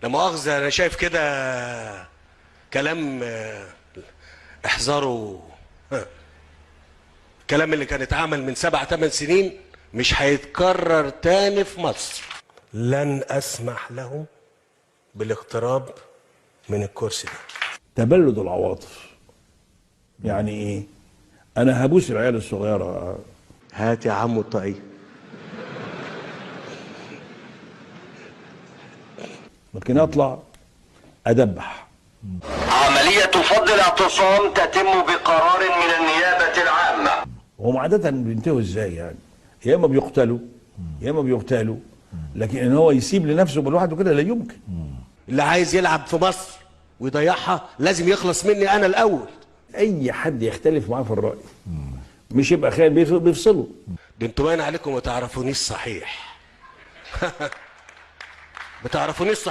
لا مؤاخذة انا شايف كده كلام، احذروا. الكلام اللي كان اتعمل من 7 8 سنين مش هيتكرر تاني في مصر. لن اسمح لهم بالاقتراب من الكرسي ده. تبلد العواطف يعني ايه؟ انا هبوس العيال الصغيرة. هات يا عمو الطاقية. لكن اطلع ادبح. عملية فض الاعتصام تتم بقرار من النيابة العامة. هم عادة بينتهوا ازاي يعني؟ يا اما بيقتلوا يا اما بيغتالوا، لكن ان هو يسيب لنفسه لوحده كده لا يمكن. اللي عايز يلعب في مصر ويضيعها لازم يخلص مني انا الاول. اي حد يختلف معاه في الراي مش يبقى خاين، بيفصله. ده انتوا باين عليكم ما تعرفونيش صحيح. ما تعرفونيش صحيح.